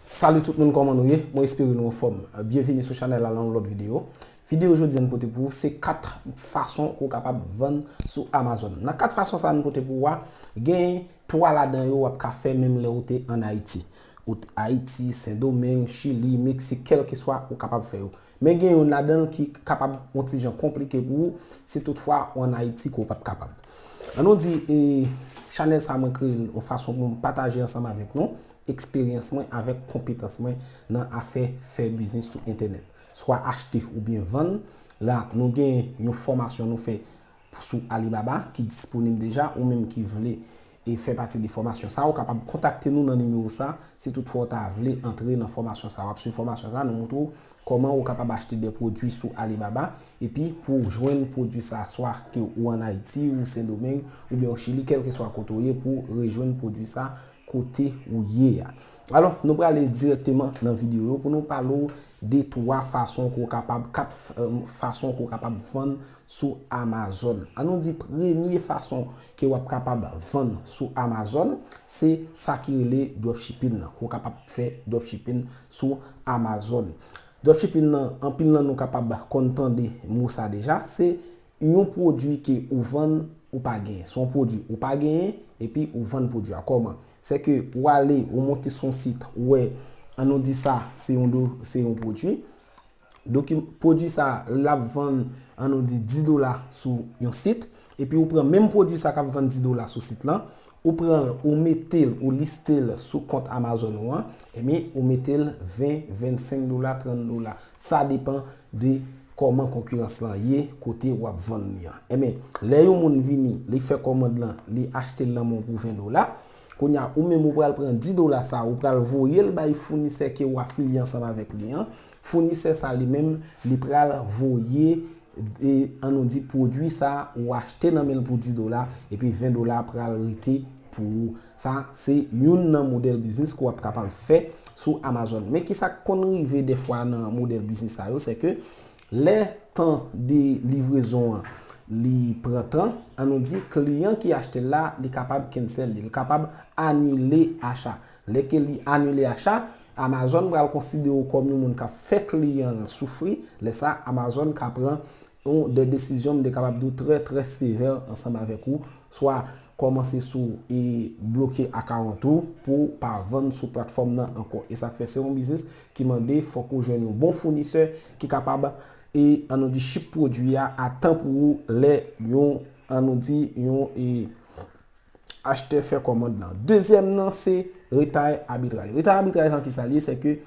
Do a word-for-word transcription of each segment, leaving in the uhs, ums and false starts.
Salut tout moun, kòman nou ye? Mwen espere nou anfòm. Byenvini sou chanèl la nan yon lòt videyo. Videyo jodi a n pote pou ou se kat fason ke w kapab vann sou Amazon. Nan kat fason sa a n pote pou ou a, gen twa ladan yo w ap ka fè menm lè ou te ann Ayiti. Ou t Ayiti, Sendomeng, Chili, Meksik, kèlkeswa ou kapab fè yo. Men gen youn ladan l ki kapab yon ti jan konplike pou ou si toutfwa ou ann Ayiti ke w p ap kapab. An nou di, e, chanèl sa mwen kreye l yon fason pou m pataje ansanm avèk nou eksperyans mwen avèk konpetans mwen nan afè fè biznis sou entènèt. Swa achte oubyen vann, la nou gen yon fòmasyon nou fè sou Alibaba ki disponib deja, ou menm ki vle e fè pati de fòmasyon sa, ou kapab kontakte nou nan nimewo sa, si toutfwa ou ta vle antre nan fòmasyon sa. W ap swiv fòmasyon sa, nou montre w kòman ou kapab achte de pwodui sou Alibaba, epi pou w jwenn pwodui sa, swa ke ou ann Ayiti, ou Sendomeng, oubyen ou Chili, kèlkeswa kote w ye, pou w rejwenn pwodui sa kote ou ye a. Alò, nou prale dirèkteman nan videyo yo pou nou pale w de twa fason ke w kapab, kat, eh, fason ke w kapab vann sou Amazon. An nou di premye fason ke w ap kapab vann sou Amazon, se sa ki rele dropshipping nan. Ke w kapab fè dropshipping sou Amazon. Dropshipping nan, anpil nan nou kapab konn tande mo sa deja, se yon pwodui ke ou vann ou pa genyen. Se yon pwodui ou pa genyen, epi ou vann pwodui a. Kòman? Se ke ou ale, ou monte sou yon sit, ou wè, an nou di sa, se yon do, se yon pwodui. Donk, pwodui sa, l ap vann, an nou di, dis dola sou yon sit. Epi ou pran menm pwodui sa k ap vann dis dola sou sit lan, ou pran l, ou mete l, ou liste l sou kont Amazon ou an, ebyen, ou mete l ven, vennsenk dola, trant dola. Sa depann de kòman konkirans lan ye kote w ap vann li an. Ebyen, lè yon moun vini, li fè kòmand lan, li achte l nan men w pou ven dola, kounye a, ou menm ou pral pran dis dola sa, ou pral voye l bay founisè ke w afilye ansanm avèk li an. Founisè sa li menm, li pral voye, e, an nou di, pwodui sa ou achte nan men l pou dis dola, epi ven dola pral rete pou ou. Sa, se youn nan modèl biznis ke w ap kapab fè sou Amazon. Men kisa k konn rive dèfwa nan modèl biznis sa yo, se ke lè tan de livrezon an, li pran tan, an nou di, kliyan ki achte l la, li kapab cancel li, li kapab anile acha. Lè ke li anile acha, Amazon pral konsidere w kòm yon moun k ap fè kliyan l soufri. Lè sa, Amazon ka pran yon, de desizyon, m te kapab di w, trè, trè sevè ansanm avèk ou. Swa kòmanse sou e bloke akawont ou pou w pa vann sou platfòm nan ankò. E sa k fè se yon biznis ki mande fòk ou jwenn yon bon founisè ki kapab, e, an nou di, ship pwodui a a tan pou ou lè yon, an nou di, yon, e, achtè fè kòmand lan. Dezyèm nan se retay abitraj. Retay abitraj lan kisa l ye? Se ke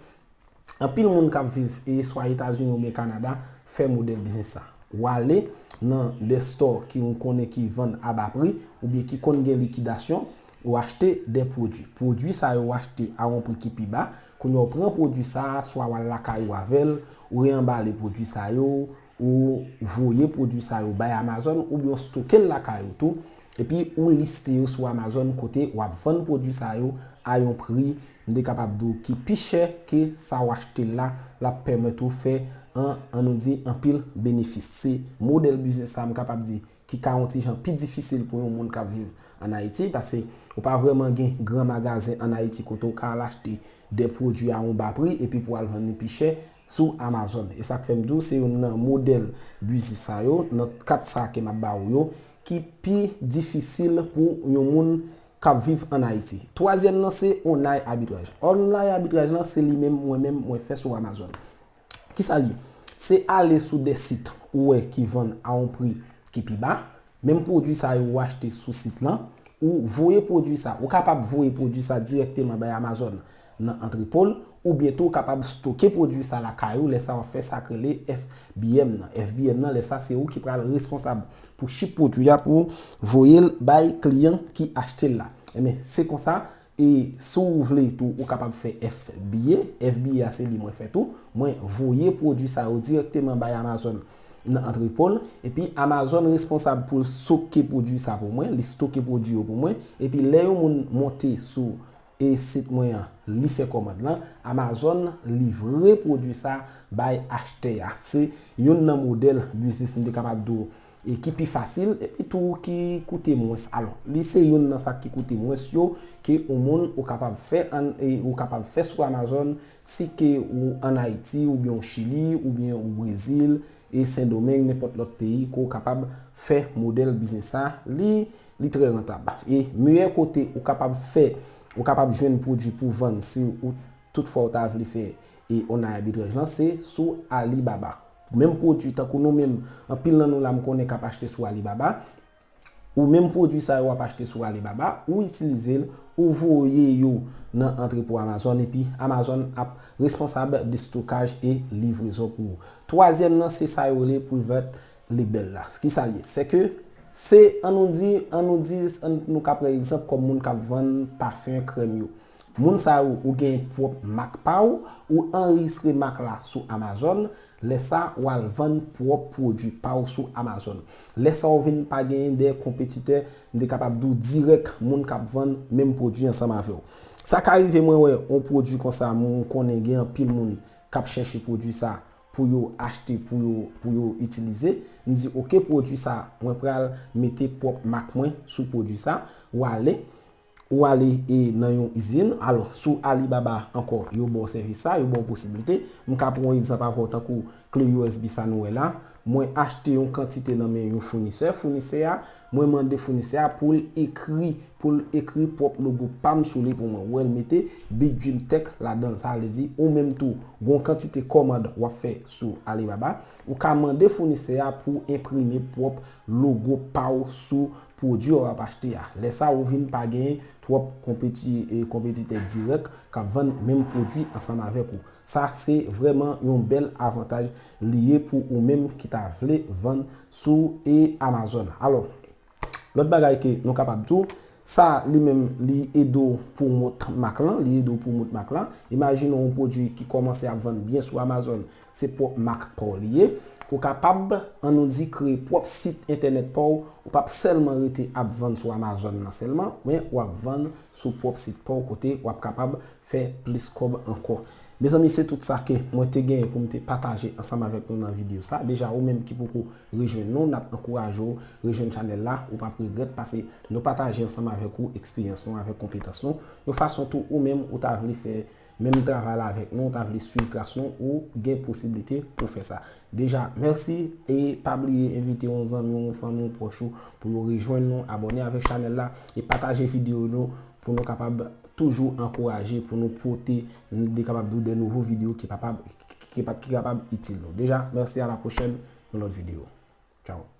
anpil moun k ap viv e swa Etazini oubyen Kanada fè modèl biznis sa. W ale nan de store ki ou konnen ki vann a ba pri oubyen ki konn gen likidasyon, ou achte de pwodui. Pwodui sa yo ou achte a yon pri ki pi ba. Kounye a ou pran pwodui sa, swa w al lakay ou avè l, ou reanbale pwodui sa yo, ou voye pwodui sa yo bay Amazon oubyen w stoke l lakay ou tou, epi ou liste yo sou Amazon kote w ap vann pwodui sa yo a yon pri, m te kapab di w, ki pi chè ke sa w achte l la, l ap pèmèt ou fè an, an nou di, anpil benefis. Se modèl biznis sa, m kapab di, ki ka yon ti jan pi difisil pou yon moun k ap viv ann Ayiti, paske ou pa vrèman gen gran magazen ann Ayiti kote w ka al achte de pwodui a yon ba pri epi pou w al vann li pi chè sou Amazon. E sa k fè m di w, se youn nan modèl biznis sa yo, nan kat sa ke m ap ba ou yo, ki pi difisil pou yon moun k ap viv ann Ayiti. Twazyèm nan se online abitraj. Online abitraj lan, se li menm, mwen menm, mwen fè sou Amazon. Kisa l ye? Se ale sou de sit ou wè ki vann a yon pri ki pi ba, menm pwodui sa yo ou achte sou sit lan, ou voye pwodui sa, ou kapab voye pwodui sa dirèkteman bay Amazon nan antrepo l, oubyen tou ou kapab stoke pwodui sa lakay ou, lè sa w ap fè sa k rele F B M nan. F B M nan, lè sa se ou ki pral responsab pou ship pwodui a pou voye l bay kliyan ki achte l la. Ebyen, se konsa, e si w vle tou, ou kapab fè F B A. F B A a se li mwen fè tou. Mwen voye pwodui sa yo dirèkteman bay Amazon nan antrepo l. Epi Amazon responsab pou l stoke pwodui sa pou mwen. Li stoke pwodui yo pou mwen. Epi lè yon moun monte sou e sit mwen an, li fè kòmand lan, Amazon livre pwodui sa bay achtè a. Se youn nan modèl biznis m te kapab di w e ki pi fasil, epi tou ki koute mwens. Alò, li se youn nan sa ki koute mwens yo ke yon moun ou kapab fè an, e, ou kapab fè sou Amazon, si ke ou ann Ayiti, oubyen ou Chili, oubyen ou Brezil, e Sendomeng, nenpòt lòt peyi, ke ou kapab fè modèl biznis sa, li, li trè rantab. E meyè kote ou kapab fè, ou kapab jwenn pwodui pou vann si ou toutfwa ou ta vle fè e yon arbitraj lan, se sou Alibaba. Menm pwodui tankou nou menm, anpil nan nou la m konnen k ap achte sou Alibaba, ou menm pwodui sa yo w ap achte sou Alibaba, ou itilize l, ou voye yo nan antrepo Amazon, epi Amazon ap responsab de stokaj e livrezon pou ou. Twazyèm nan, se sa yo rele private label la. Ki sa l ye? Se ke se, an nou di, an nou di, an nou ka pran egzanp kòm moun k ap vann pafen, krèm yo. Moun sa yo, ou gen pwòp mak pa w, ou anrejistre mak la sou Amazon, lè sa w al vann pwòp pwodui pa w sou Amazon. Lè sa w vin pa genyen de konpetitè, m te kapab di w dirèk moun k ap vann menm pwodui ansanm avè w. Sa ka rive mwen wè yon pwodui konsa, m konnen gen anpil moun k ap chèche pwodui sa pou yo achte, pou yo, pou yo itilize. M di, oke, pwodui sa, mwen pral mete pwòp mak mwen sou pwodui sa. Ou ale, ou ale e nan yon izin. Alò, sou Alibaba ankò, yo ba w sèvis sa, yo ba w posiblite. M ka pran yon egzanp avè w tankou kle U S B sa nou wè la. Mwen achte yon kantite nan men yon founisè. Founisè a, mwen mande founisè a pou l ekri, pou l ekri pwòp logo pa m sou li pou mwen. Ou wè l mete Big Dream Tech ladan l. Sa vle di, ou menm tou, gon kantite kòmand w ap fè sou Alibaba, ou ka mande founisè a pou enprime pwòp logo pa w sou pwodui w ap achte a. Lè sa, ou vin pa genyen twòp konpeti-, e, konpetitè dirèk k ap vann menm pwodui ansanm avèk ou. Sa se vrèman yon bèl avantaj li ye pou ou menm ki ta vle vann sou, e, Amazon. Alò, lòt bagay ke nou kapab di w, sa li menm li ede w pwomot mak lan, li ede w pwomot mak lan. Imajine w yon pwodui ki kòmanse ap vann byen sou Amazon, se pwòp mak pa w li ye. Ou kapab, an nou di, kreye pwòp sit entènèt pa w. Ou p ap sèlman rete ap vann sou Amazon nan sèlman, men w ap vann sou pwòp sit pa w kote w ap kapab fè plis kòb ankò. Mezanmi, se tout sa ke mwen te genyen pou m te pataje ansanm avèk nou nan videyo sa. Deja, ou menm ki poko rejwenn nou, n ap ankouraje w rejwenn chanèl la, ou p ap regrèt, paske nou pataje ansanm avèk ou eksperyans nou, avèk konpetans nou, yon fason tou ou menm ou ta vle fè menm travay la avèk nou, ou ta vle swiv tras nou, ou gen posiblite pou fè sa. Deja, mèsi, e pa bliye envite yon zanmi w, yon fanmi w, pwòch ou pou yo rejwenn nou, abòne avèk chanèl la e pataje videyo nou pou nou kapab toujou ankouraje, pou nou pote de kapab de nouvo videyo ki kapab, ki, ki, ki kapab itil nou. Deja, mèsi, a la pwochèn, yon lòt videyo. Tchao.